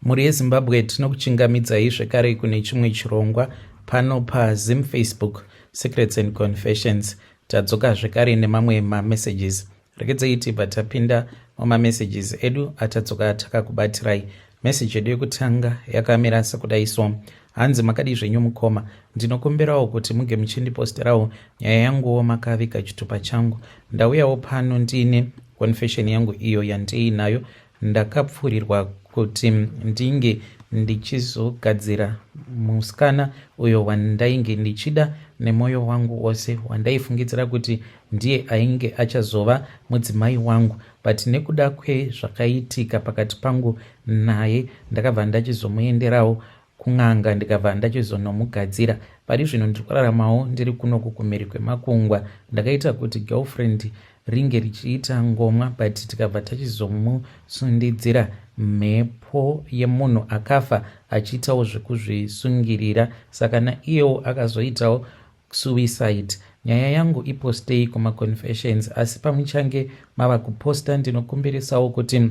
Mhuri yeZimbabwe, tinokuchingamidzai zvekare kune chimwe chirongwa pano paZim Facebook Secrets and Confessions. Tadzoka zvekare nemamwe mamessages. Regedzei tibva tapinda mumamessages edu atadzoka takakubatirai. Message yedu yekutanga yakamira sekudai so. Hanzi, "Makadii zvenyu mukoma? Ndinokumbirawo kuti muge muchindiposterawo nyaya yanguwo makaviga chitupa changu. Ndauyawo pano ndiine confession yangu iyo yandiinayo. Ndakapfurirwa kuti ndinge ndichizogadzira musikana uyo wandainge ndichida nemwoyo wangu wose, wandaifungidzira kuti ndiye ainge achazova mudzimai wangu, but nekuda kwezvakaitika pakati pangu naye, ndakabva ndachizomuenderawo kun'anga, ndikabva ndachizonomugadzira. Pari zvino ndiri kuraramawo ndiri kunoku kumhiri kwemakungwa. Ndakaita kuti girlfriend ringe richiita ngomwa, but tikabva tachizomusundidzira mhepo yemunhu akafa achiitawo zvekuzvisungirira, saka naiyewo akazoitawo suicide. Nyaya yangu ipostei kumaconfessions, asi pamuchange mava kuposta, ndinokumbirisawo kuti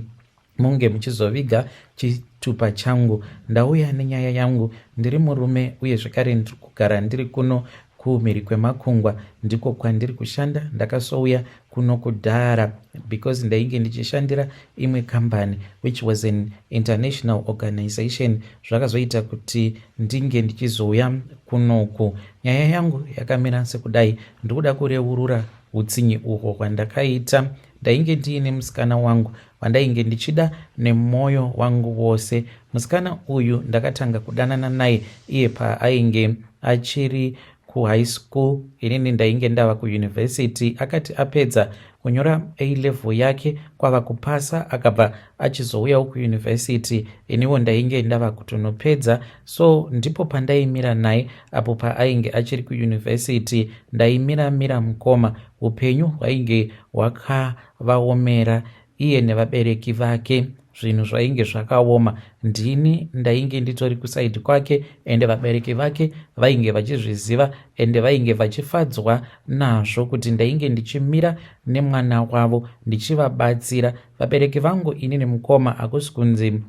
munge muchizoviga chitupa changu. Ndauya nenyaya yangu. Ndiri murume uye zvekare ndiri kugara ndiri kuno kumhiri kwemakungwa, ndiko kwandiri kushanda. Ndakasouya kuno kudhara because ndainge ndichishandira imwe kambani which was an international organization. Zvakazoita kuti ndinge ndichizouya kunoku. Nyaya yangu yakamira sekudai. Ndikuda kureurura utsinyi uhwo hwandakaita. Ndainge ndiine musikana wangu wandainge ndichida nemwoyo wangu wose. Musikana uyu ndakatanga kudanana naye iye paainge achiri kuhigh school, inini ndainge ndava kuyunivhesiti. Akati apedza kunyora A level yake kwava kupasa, akabva achizouyawo kuyunivhesiti. Iniwo ndainge ndava kutonopedza, so ndipo pandaimira naye apo paainge achiri kuyunivhesiti. Ndaimiramira mukoma. Upenyu hwainge hwakavaomera iye nevabereki vake, zvinhu zvainge zvakaoma. Ndini ndainge nditori kuside kwake, ende vabereki vake vainge vachizviziva, ende vainge vachifadzwa nazvo kuti ndainge ndichimira nemwana wavo ndichivabatsira. Vabereki vangu inini mukoma, hakusi kunzi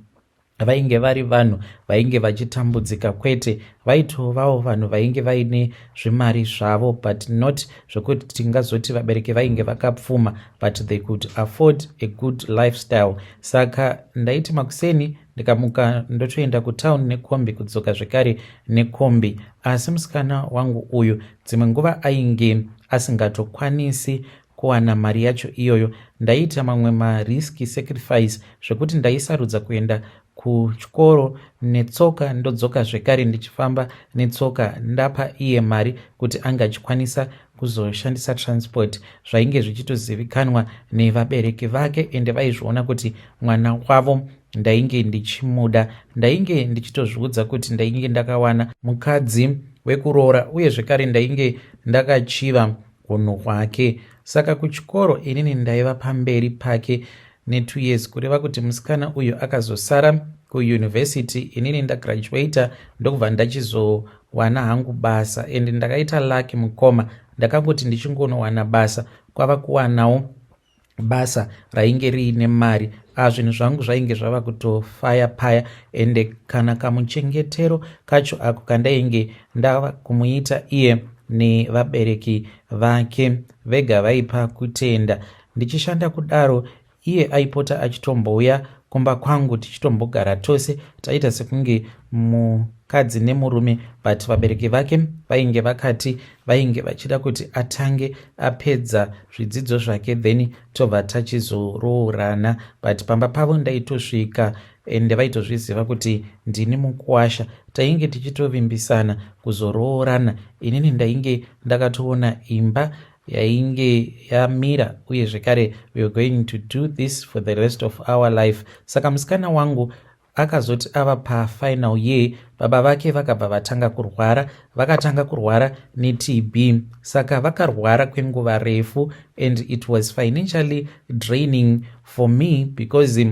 vainge vari vanhu vainge vachitambudzika, kwete. Vaitovawo vanhu vainge vaine zvimari zvavo, but not zvekuti tingazoti vabereki vainge vakapfuma, but they could afford a good lifestyle. Saka ndaiti makuseni ndikamuka, ndotoenda kutown nekombi, kudzoka zvekare nekombi. Asi musikana wangu uyu dzimwe nguva ainge asingatokwanisi kuwana mari yacho iyoyo. Ndaiita mamwe marisky sacrifice zvekuti ndaisarudza kuenda kuchikoro netsoka, ndodzoka zvekare ndichifamba netsoka, ndapa iye mari kuti ange achikwanisa kuzoshandisa transport. Zvainge zvichitozivikanwa nevabereki vake, ende vaizviona kuti mwana wavo ndainge ndichimuda. Ndainge ndichitozviudza kuti ndainge ndakawana mukadzi wekuroora, uye zvekare ndainge ndakachiva unhu hwake. Saka kuchikoro inini ndaiva pamberi pake ne2 years, kureva kuti musikana uyu akazosara kuyunivhesiti, inini ndagraduata, ndokubva ndachizowana hangu basa. And ndakaita lucky mukoma, ndakangoti ndichingonowana basa, kwava kuwanawo basa rainge riine mari. Zvinhu zvangu zvainge zvava kutofaya paya, ende kana kamuchengetero kacho ako kandainge ndava kumuita iye nevabereki vake vega vaipa kutenda. Ndichishanda kudaro, iye aipota achitombouya kumba kwangu, tichitombogara tose, taita sekunge mukadzi nemurume. But vabereki vake vainge vakati vainge vachida kuti atange apedza zvidzidzo zvake, then tobva tachizoroorana. But pamba pavo ndaitosvika, ende vaitozviziva kuti ndini mukuwasha. Tainge tichitovimbisana kuzoroorana. Inini ndainge ndakatoona imba yainge yamira, uye zvekare we are going to do this for the rest of our life. Saka musikana wangu akazoti ava pafinal year, baba vake vakabva vatanga kurwara. Vakatanga kurwara neTB, saka vakarwara kwenguva refu, and it was financially draining for me because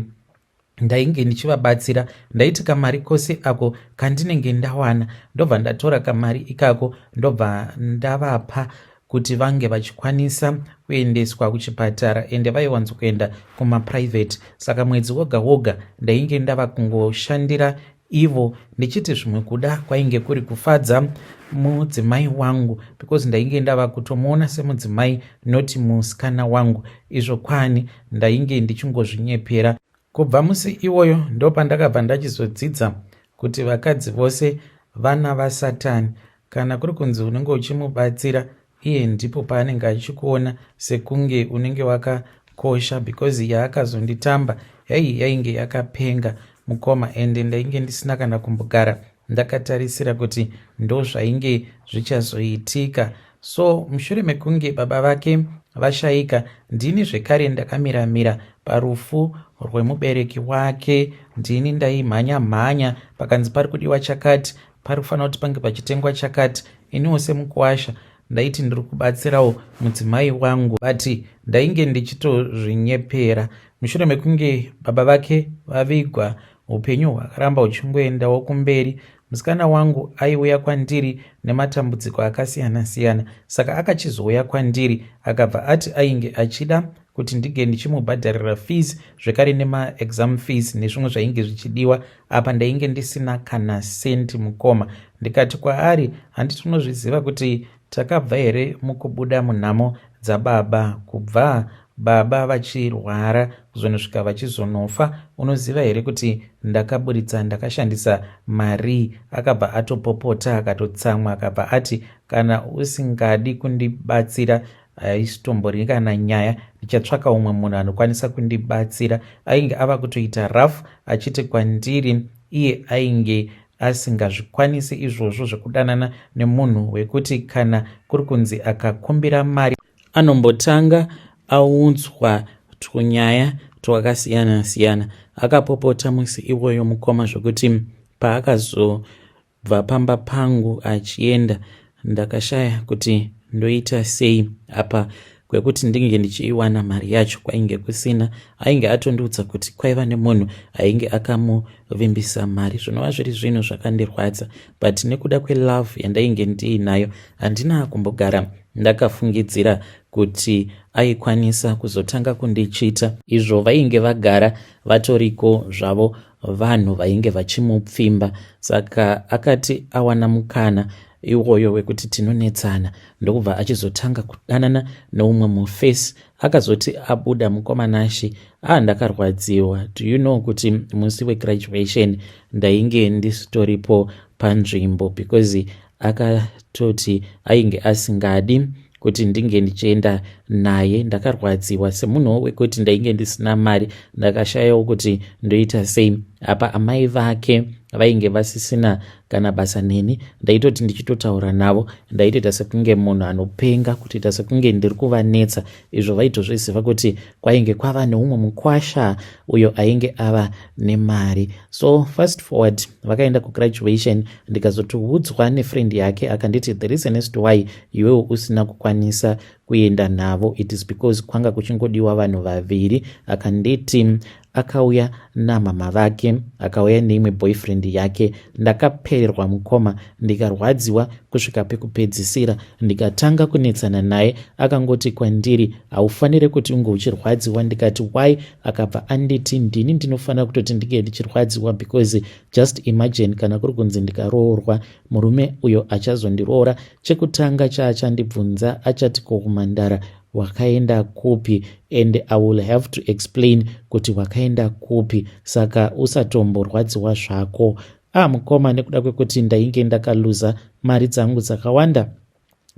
ndainge ndichivabatsira. Ndaiti kamari kose ako kandinenge ndawana, ndobva ndatora kamari ikako, ndobva ndavapa. kuti vange vachikwanisa kuendeswa kuchipatara ende vaiwanzokuenda kumaprivate. Saka mwedzi woga woga ndainge ndava kungoshandira ivo ndichiti zvimwe kuda kwainge kuri kufadza mudzimai wangu because ndainge ndava kutomuona semudzimai not musikana wangu. Izvo kwani ndainge ndichingozvinyepera. Kubva musi iwoyo ndopandakabva ndachizodzidza kuti vakadzi vose vana vasatani. Kana kuri kunzi unenge uchimubatsira iye ndipo paanenge achikuona sekunge unenge wakakosha because yaakazonditamba hei yainge yakapenga mukoma ende ndainge ndisina kana kumbogara ndakatarisira kuti ndozvainge zvichazoitika. So mushure mekunge baba vake vashaika ndini zvekare ndakamira mira parufu rwemubereki wake. Ndini ndaimhanya mhanya pakanzi pari kudiwa chakati, pari kufanira kuti pange pachitengwa chakati. Iniwo semukuwasha ndaiti ndiri kubatsirawo mudzimai wangu but ndainge ndichitozvinyepera. Mushure mekunge baba vake vavigwa upenyu hwakaramba huchingoendawo kumberi. Musikana wangu aiuya kwandiri nematambudziko akasiyana-siyana saka akachizouya kwandiri akabva ati ainge achida kuti ndinge ndichimubhadharira fees zvekare nemaexam fees nezvimwe zvainge zvichidiwa. Apa ndainge ndisina kana cent mukoma. Ndikati kwaari handiti unozviziva kuti takabva here mukubuda munhamo dzababa kubva baba vachirwara kuzonosvika vachizonofa. Unoziva here kuti ndakaburitsa ndakashandisa marii? Akabva atopopota akatotsamwa akabva ati kana usingadi kundibatsira haisitombori kana nyaya, ndichatsvaka umwe munhu anokwanisa kundibatsira. Ainge ava kutoita rough achiti kwandiri iye ainge asingazvikwanisi izvozvo zvekudanana nemunhu wekuti kana kuri kunzi akakumbira mari anombotanga audzwa twunyaya twakasiyana siyana. Akapopota musi iwoyo mukoma zvokuti paakazobva pamba pangu achienda ndakashaya kuti ndoita sei apa kwekuti ndinge ndichiiwana mari yacho kwainge kusina. Ainge atondiudza kuti kwaiva nemunhu ainge akamuvimbisa mari zvinova zviri zvinhu zvakandirwadza but nekuda kwelove yandainge ndiinayo handina kumbogara ndakafungidzira kuti aikwanisa kuzotanga kundichita izvo vainge vagara vatoriko zvavo vanhu vainge vachimupfimba. Saka akati awana mukana iwoyo wekuti tinonetsana ndokubva achizotanga kudanana neumwe mufesi. Akazoti abuda mukoma Nashy, ndakarwadziwa. Do you know kuti musi wegraduation ndainge ndisitoripo panzvimbo because akatoti ainge asingadi kuti ndinge ndichienda naye. Ndakarwadziwa semunhuwo wekuti ndainge ndisina mari, ndakashayawo kuti ndoita sei. Apa amai vake vainge vasisina kana basa neni. Ndaitoti ndichitotaura navo ndaitoita sekunge munhu anopenga, kutoita sekunge ndiri kuvanetsa, izvo vaitozviziva kuti kwainge kwava neumwe mukwasha uyo ainge ava nemari. So fast forward, vakaenda kugraduation, ndikazotoudzwa nefriend yake akanditi the reason as to why iwewo usina kukwanisa kuenda navo it is because kwanga kuchingodiwa vanhu vaviri. Akanditi akauya namama vake, akauya neimwe boyfriend yake. Ndakapererwa mukoma, ndikarwadziwa kusvika pekupedzisira, ndikatanga kunetsana naye. Akangoti kwandiri haufanire kuti unge uchirwadziwa. Ndikati why? Akabva anditi ndini ndinofanira kutoti ndinge ndichirwadziwa because just imagine kana kuri kunzi ndikaroorwa, murume uyo achazondiroora chekutanga chaachandibvunza achati ko kumandara wakaenda kupi, and I will have to explain kuti wakaenda kupi, saka usatomborwadziwa zvako. Mukoma, nekuda kwekuti ndainge ndakaluza mari dzangu dzakawanda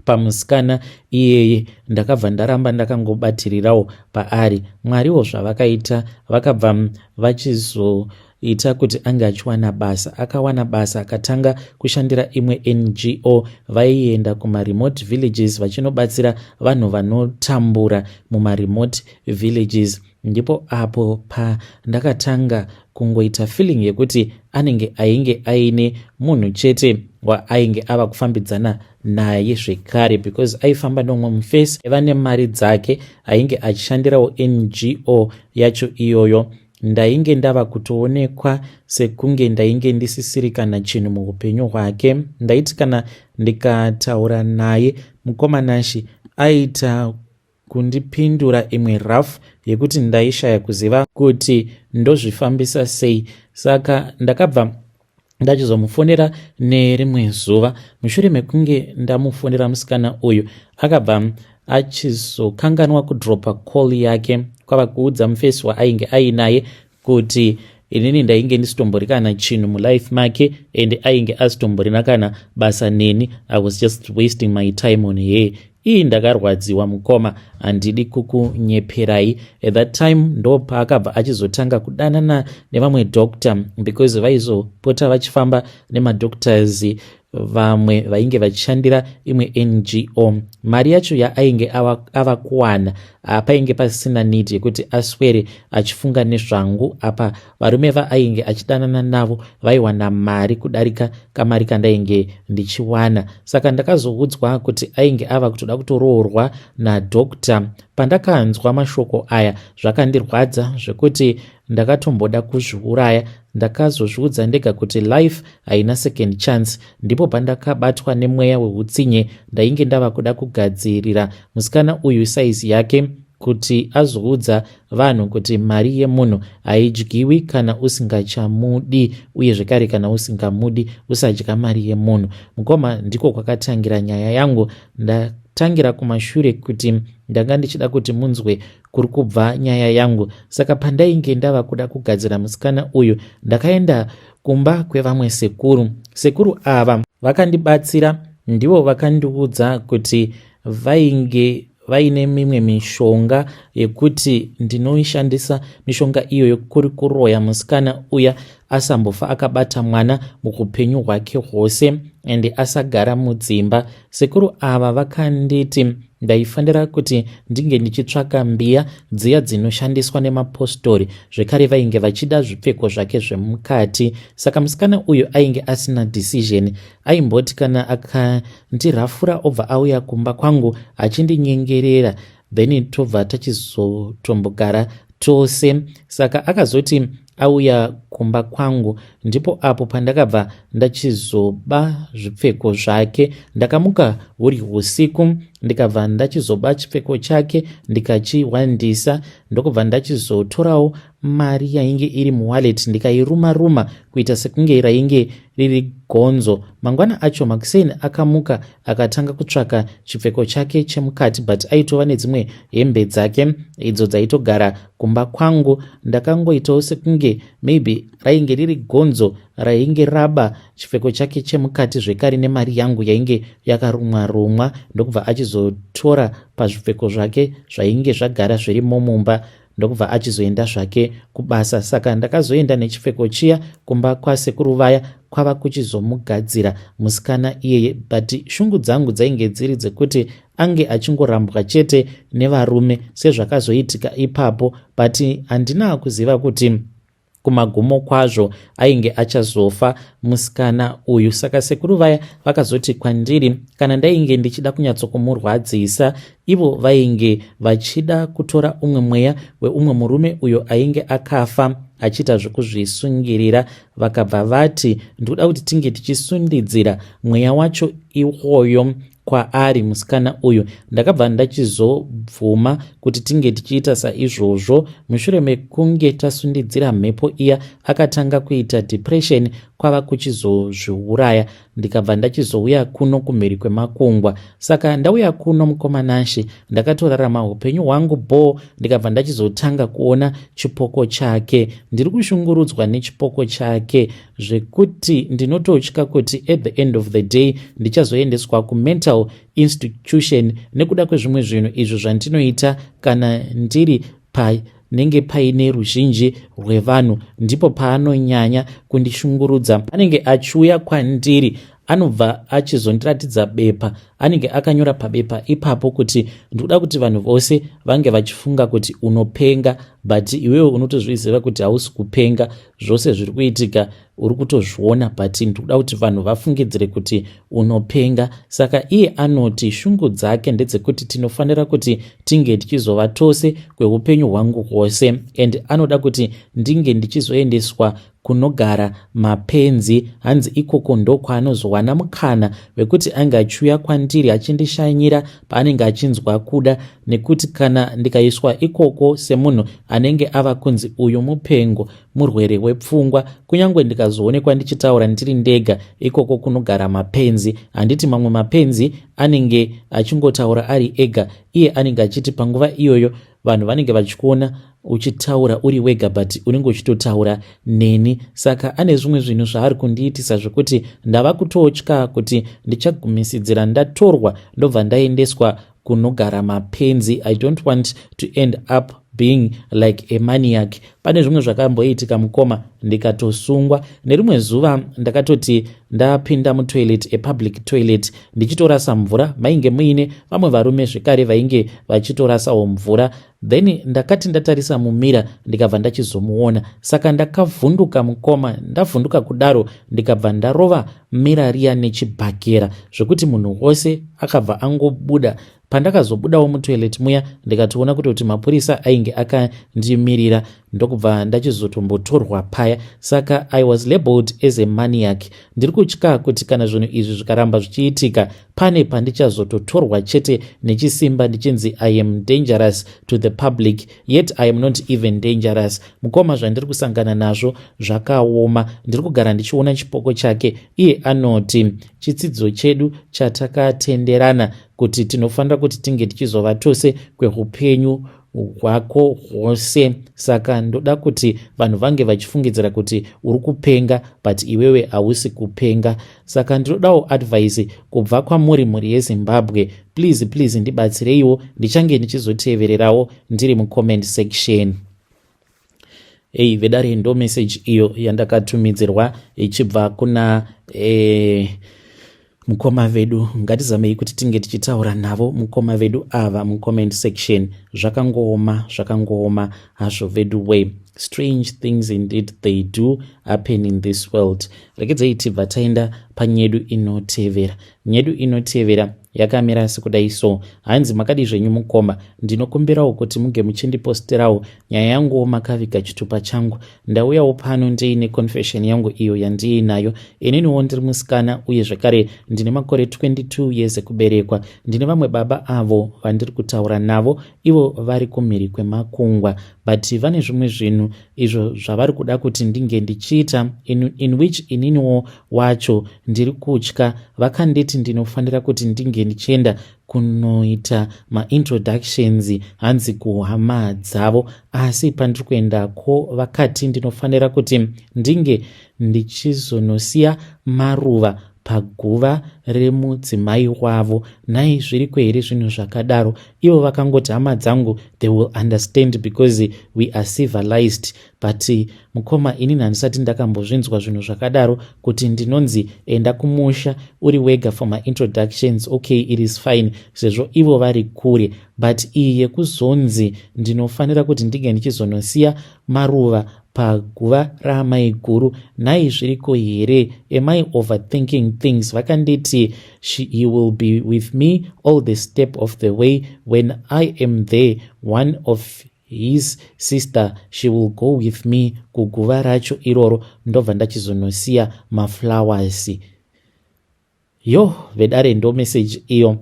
pamusikana iyeye, ndakabva ndaramba ndakangobatirirawo paari. Mwariwo zvavakaita, vakabva vachizoita kuti ange achiwana basa. Akawana basa akatanga kushandira imwe NGO. Vaienda kumaremote villages vachinobatsira vanhu vanotambura mumaremote villages. Ndipo apo pandakatanga kungoita feeling yekuti anenge ainge aine munhu chete waainge ava kufambidzana naye zvekare, because aifamba neumwe mufesi aiva nemari dzake ainge achishandirawo NGO yacho iyoyo. Ndainge ndava kutoonekwa sekunge ndainge ndisisiri kana chinhu muupenyu hwake. Ndaiti kana ndikataura naye mukoma Nashy, Aita kundipindura imwe rough yekuti ndaishaya kuziva kuti ndozvifambisa sei. Saka ndakabva ndachizomufonera nerimwe zuva. Mushure mekunge ndamufonera, musikana uyu akabva achizokanganwa kudropa call yake, kwava kuudza mufesi waainge ainaye kuti inini ndainge ndisitombori kana chinhu mulife make and ainge asitomborina kana basa neni. I was just wasting my time on her. Ii, ndakarwadziwa mukoma, handidi kukunyeperai. At that time ndo paakabva achizotanga kudanana nevamwe doctor, because vaizopota vachifamba nemadoctors vamwe vainge vachishandira imwe NGO. Mari yacho yaainge ava kuwana, painge pasina need yekuti aswere achifunga nezvangu. Apa varume vaainge achidanana navo vaiwana mari kudarika kamari kandainge ndichiwana. Saka ndakazoudzwa kuti ainge ava kutoda kutoroorwa nadoctor. Pandakanzwa mashoko aya, zvakandirwadza zvekuti ndakatomboda kuzviuraya. Ndakazozviudza ndega kuti life haina second chance. Ndipo pandakabatwa nemweya weutsinye. Ndainge ndava kuda kugadzirira musikana uyu saizi yake, kuti azoudza vanhu kuti mari yemunhu haidyiwi kana usingachamudi, uye zvekare kana usingamudi usadya mari yemunhu. Mukoma, ndiko kwakatangira nyaya yangu. Ndatangira kumashure kuti ndanga ndichida kuti munzwe kuri kubva nyaya yangu. Saka pandainge ndava kuda kugadzira musikana uyu, ndakaenda kumba kwevamwe sekuru. Sekuru ava vakandibatsira. Ndivo vakandiudza kuti vainge vaine mimwe mishonga yekuti ndinoishandisa. Mishonga iyoyo kuri kuroya musikana uya asambofa akabata mwana muupenyu hwake hwose ende asagara mudzimba. Sekuru ava vakanditi ndaifanira kuti ndinge ndichitsvaka mbiya dziya dzinoshandiswa nemapostori. Zvekare vainge vachida zvipfeko zvake zvemukati. Saka musikana uyu ainge asina decision. Aimboti kana akandirafura, obva auya kumba kwangu achindinyengerera, then tobva tachizotombogara tose. Saka akazoti auya kumba kwangu, ndipo apo pandakabva ndachizoba zvipfeko zvake. Ndakamuka huri usiku, ndikabva ndachizoba chipfeko chake, ndikachiwandisa, ndokubva ndachizotorawo mari yainge iri muwallet, ndikairuma ruma kuita sekunge rainge riri gonzo. Mangwana acho makuseni akamuka, akatanga kutsvaka chipfeko chake chemukati, but aitova nedzimwe hembe dzake idzo dzaitogara kumba kwangu. Ndakangoitawo sekunge maybe rainge riri gonzo rainge raba chipfeko chake chemukati, zvekare nemari yangu yainge yakarumwa rumwa, ndokubva achizotora pazvipfeko zvake zvainge zvagara zvirimo mumba, ndokubva achizoenda zvake kubasa. Saka ndakazoenda nechipfeko chiya kumba kwasekuru vaya, kwava kuchizomugadzira musikana iyeye. But shungu dzangu dzainge dziri dzekuti ange achingorambwa chete nevarume sezvakazoitika ipapo, but handina kuziva kuti kumagumo kwazvo ainge achazofa musikana uyu. Saka sekuru vaya vakazoti kwandiri kana ndainge ndichida kunyatsokumurwadzisa, ivo vainge vachida kutora umwe mweya weumwe murume uyo ainge akafa achiita zvekuzvisungirira. Vakabva vati ndikuda kuti tinge tichisundidzira mweya wacho iwoyo kwaari musikana uyu. Ndakabva ndachizobvuma kuti tinge tichiita saizvozvo. Mushure mekunge tasundidzira mhepo iya, akatanga kuita depression, kwava kuchizozviuraya. Ndikabva ndachizouya kuno kumhiri kwemakungwa. Saka ndauya kuno, mukoma Nashe, ndakatorarama upenyu hwangu bho. Ndikabva ndachizotanga kuona chipoko chake. Ndiri kushungurudzwa nechipoko chake zvekuti ndinototya kuti at the end of the day ndichazoendeswa kumental institution nekuda kwezvimwe zvinhu izvo zvandinoita kana ndiri panenge paine ruzhinji rwevanhu. Ndipo paanonyanya kundishungurudza. Anenge achiuya kwandiri, anobva achizondiratidza bepa. Anenge akanyora pabepa ipapo kuti ndikuda kuti vanhu vose vange vachifunga kuti unopenga, but iwewe unotozviziva kuti hausi kupenga. Zvose zviri kuitika uri kutozviona, but ndikuda kuti vanhu vafungidzire kuti unopenga. Saka iye anoti shungu dzake ndedzekuti tinofanira kuti tinge tichizova tose kweupenyu hwangu hwose, and anoda kuti ndinge ndichizoendeswa. Kunogara mapenzi, hanzi ikoko ndokwaanozowana mukana wekuti ange achiuya kwandiri achindishanyira paanenge achinzwa kuda, nekuti kana ndikaiswa ikoko semunhu anenge ava kunzi uyu mupengo, murwere wepfungwa, kunyange ndikazoonekwa ndichitaura ndiri ndega ikoko kunogara mapenzi, handiti mamwe mapenzi anenge achingotaura ari ega, iye anenge achiti panguva iyoyo vanhu vanenge vachikuona uchitaura uri wega, but unenge uchitotaura neni. Saka ane zvimwe zvinhu zvaari kundiitisa zvekuti ndava kutotya kuti ndichagumisidzira ndatorwa, ndobva ndaendeswa kunogara mapenzi. I don't want to end up being like a maniac. Pane zvimwe zvakamboitika, mukoma, ndikatosungwa. Nerimwe zuva ndakatoti ndapinda mutoilet, a public toilet, ndichitorasa mvura. Mainge muine vamwe varume zvekare vainge vachitorasawo mvura. Then ndakati ndatarisa mumirror, ndikabva ndachizomuona. Saka ndakavhunduka, mukoma. Ndavhunduka kudaro, ndikabva ndarova mirror riya nechibhakera zvekuti munhu wose akabva angobuda. Pandakazobudawo mutoilet muya, ndikatoona kuti mapurisa ainge akandimirira, ndokubva ndachizotombotorwa paya. Saka I was labeled as a maniac. Ndiri kutya kuti kana zvinhu izvi zvikaramba zvichiitika, pane pandichazototorwa chete nechisimba ndichinzi I am dangerous to the public, yet I am not even dangerous. Mukoma, zvandiri kusangana nazvo zvakaoma. Ndiri kugara ndichiona chipoko chake. Iye anoti chitsidzo chedu chatakatenderana kuti tinofanira kuti tinge tichizova tose kweupenyu hwako hwose. Saka ndoda kuti vanhu vange vachifungidzira kuti uri kupenga, but iwewe hausi kupenga. Saka ndinodawo advice kubva kwamuri, mhuri yeZimbabwe. Please, please, ndibatsireiwo. Ndichange ndichizotevererawo ndiri mucomment section. Ei vedare, ndo message iyo yandakatumidzirwa ichibva kuna mukoma vedu. Ngatizamei kuti tinge tichitaura navo mukoma vedu ava mucomment section. Zvakangooma, zvakangooma hazvo vedu way. Strange things indeed, they do happen in this world. Regedzei tibva taenda panyedu inotevera. Nyedu inotevera yakamira sekudai so. Hanzi, "Makadi zvenyu mukoma? Ndinokumbirawo kuti muge muchindiposterawo nyaya yanguwo makaviga chitupa changu. Ndauyawo pano ndiine confession yangu iyo yandiinayo. Ininiwo ndiri musikana, uye zvekare ndine makore 22 years ekuberekwa. Ndine vamwe baba avo vandiri kutaura navo, ivo vari kumhiri kwemakungwa, but vane zvimwe zvinhu izvo zvavari kuda kuti ndinge ndichiita, in which ininiwo wacho ndiri kutya. Vakanditi ndinofanira kuti ndinge ndichienda kunoita maintroductions, hanzi kuhama dzavo. Asi pandiri kuendako, vakati ndinofanira kuti ndinge ndichizonosiya maruva paguva remudzimai wavo. Nhai, zviriko here zvinhu zvakadaro? Ivo vakangoti hama dzangu, they will understand because we are civilized. But mukoma, inini handisati ndakambozvinzwa zvinhu zvakadaro, kuti ndinonzi enda kumusha uri wega for maintroductions. Okay, it is fine sezvo ivo vari kure, but iyi yekuzonzi ndinofanira kuti ndinge ndichizonosiya maruva paguva raamai guru, nhai, zviriko here? Am I overthinking things? Vakanditi he will be with me all the step of the way. When I am there, one of his sister, she will go with me kuguva racho iroro, ndobva ndachizonosiya maflowers." Yo vedare, ndo message iyo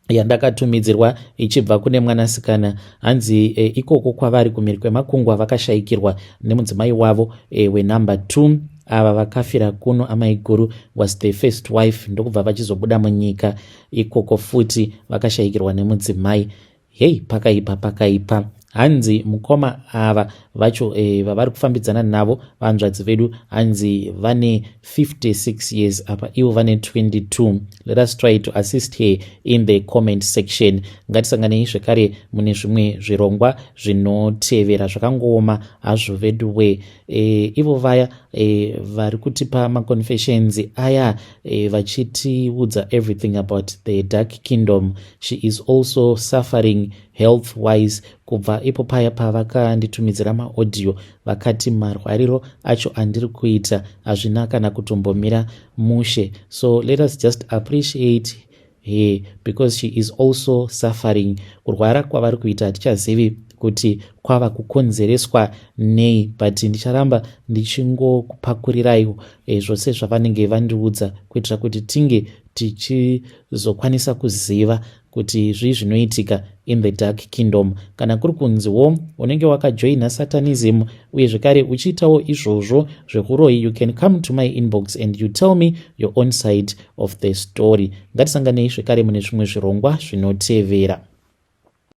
yandakatumidzirwa ichibva kune mwanasikana. Hanzi ikoko kwavari kumhiri kwemakungwa vakashayikirwa nemudzimai wavo wenumber 2. Ava vakafira kuno, amaiguru, was the first wife, ndokubva vachizobuda munyika. Ikoko futi vakashayikirwa nemudzimai. Hei, pakaipa, pakaipa. Hanzi mukoma ava vacho vavari kufambidzana navo, vanzvadzi vedu, hanzi vane 56 years, apa ivo vane 22. Let us try to assist her in the comment section. Ngatisanganei zvekare mune zvimwe zvirongwa zvinotevera. Zvakangooma hazvo vedu we. Ivo vaya vari kutipa maconfessions aya vachitiudza everything about the dark kingdom, she is also suffering health wise. Kubva ipo paya pavakanditumidzira maaudio, vakati marwariro acho andiri kuita hazvina kana kutombomira mushe. So let us just appreciate her because she is also suffering. Kurwara kwavari kuita hatichazivi. Kuti kwava kukonzereswa nei, but ndicharamba ndichingokupakurirai zvose zvavanenge vandiudza kuitira kuti tinge tichizokwanisa kuziva kuti zvii zvinoitika in the dark kingdom. Kana kuri kunziwo unenge wakajoina satanism uye zvekare uchiitawo izvozvo zvekuroyi, you can come to my inbox and you tell me your own side of the story. Ngatisanganei zvekare mune zvimwe zvirongwa zvinotevera.